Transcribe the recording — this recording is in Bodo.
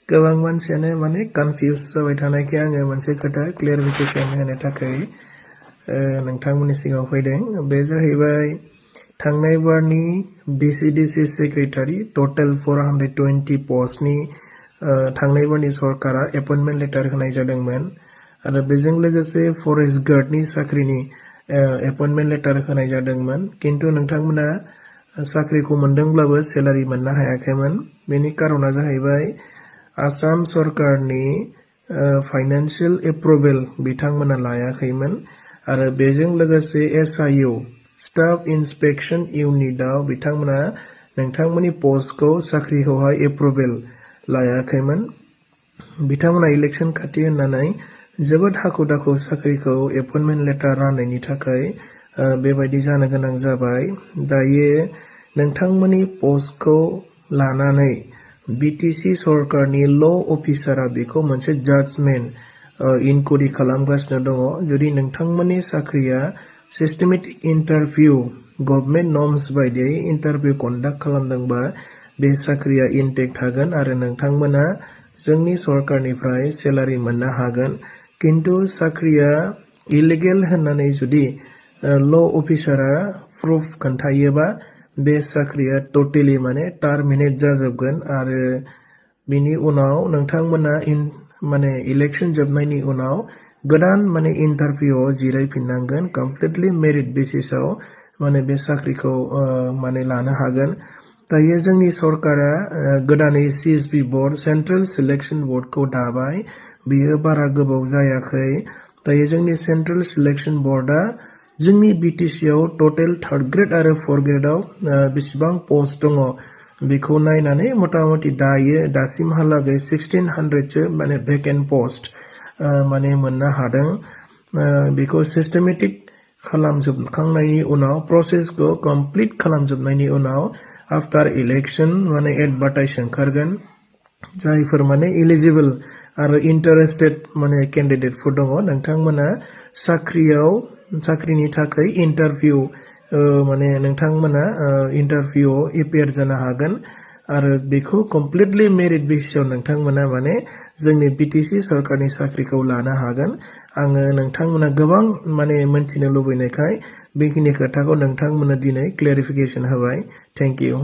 गोबां मानसियानो माने कनफ्यूज जाबाय थानायखाय आङो मोनसे खोथा क्लियारिफिकेशन होनो थाखाय नोंथांमोननि सिगाङाव फैदों। बे जाहैबाय थांनाय बारनि VCDC सेक्रेटारि टोटल 420 पस्टनि थांनाय बारनि सरकारा अपॉइंटमेंट लेटार होनाय जादोंमोन आरो बेजों लोगोसे फरेस्ट गार्डनि साख्रिनि अपॉइंटमेंट लेटार होनाय जादोंमोन। किन्तु नोंथांमोना साख्रिखौ मोनदोंब्लाबो सैलारि मोननो हायाखैमोन। बेनि कारना जाहैबाय आसाम सरकारनि फाइनेंशियल एप्रुवेल बिथांमोना लायाखैमोन आरो बेजों लोगोसे SIU स्टाफ इन्सपेक्शन यूनिटआव बिथांमोना नोंथांमोननि पोस्टखौ साख्रिखौहाय एप्रुवेल लायाखैमोन। बिथांमोना इलेक्शन खाथि होननानै जोबोद हाखु दाखु साख्रिखौ अपॉइंटमेंट लेटार राननायनि थाखाय बेबायदि जानो गोनां जाबाय। दायो नोंथांमोननि पोस्टखौ लानानै BTC सरकारनि ल' अफिसारा बेखौ मोनसे जाजमेन्ट इनक्वायरि खालामगासिनो दङ। जुदि नोंथांमोननि साख्रिया सिस्टेमेटिक इन्टारभिउ गभर्नमेंट नर्म्स बायदियै इन्टारभिउ कन्डाक्ट खालामदोंबा बे साख्रिया इनटेक्ट थागोन आरो नोंथांमोना जोंनि सरकारनिफ्राय सैलारि मोननो हागोन। किन्तु साख्रिया इलिगेल होननानै जुदि ल' अफिसारा प्रुफ खोन्थायोबा बे साख्रिया टोटेलि माने टार्मिनेट जाजोबगोन आरो बिनि उनाव नोंथांमोना माने इलेक्शन जोबनायनि उनाव गोदान माने इन्टारभिउआव जिरायफिननांगोन। कमप्लिटलि मेरिट बेसिसआव माने बे साख्रिखौ माने लानो हागोन। दायो जोंनि सरकारा गोदानै CSB बोर्ड सेंट्रल सिलेक्शन बोर्डखौ दाबाय। बियो बारा गोबाव जायाखै। दायो जोंनि सेंट्रल सिलेक्शन बोर्डआ जोंनि BTCआव टोटल 3rd ग्रेड आरो 4th ग्रेडआव बेसेबां पोस्ट दङ बेखौ नायनानै मटामटी दासिमहालागै 1600सो माने भेकेन्ट पोस्ट माने मोननो हादों। बेखौ सिस्टेमेटिक खालामजोबखांनायनि उनाव प्रोसेसखौ कमप्लीट खालामजोबनायनि उनाव आफ्टर इलेक्शन माने एडभार्टाइज ओंखारगोन। जायफोर माने एलिजिबल आरो इंटरेस्टेड माने कैंडिडेटफोर दङ नोंथांमोना साख्रिनि थाखाय इंटरभिउ माने नोंथांमोना इंटरभिउआव एपियार जानो हागोन आरो बेखौ कमप्लिटलि मेरिट बेसिसआव नोंथांमोना माने जोंनि BTC सरकारनि साख्रिखौ लानो हागोन। आङो नोंथांमोना गोबां माने मोनथिनो लुबैनायखाय बेखिनि खोथाखौ नोंथांमोना दिनै क्लियारिफिकेशन होबाय। Thank U.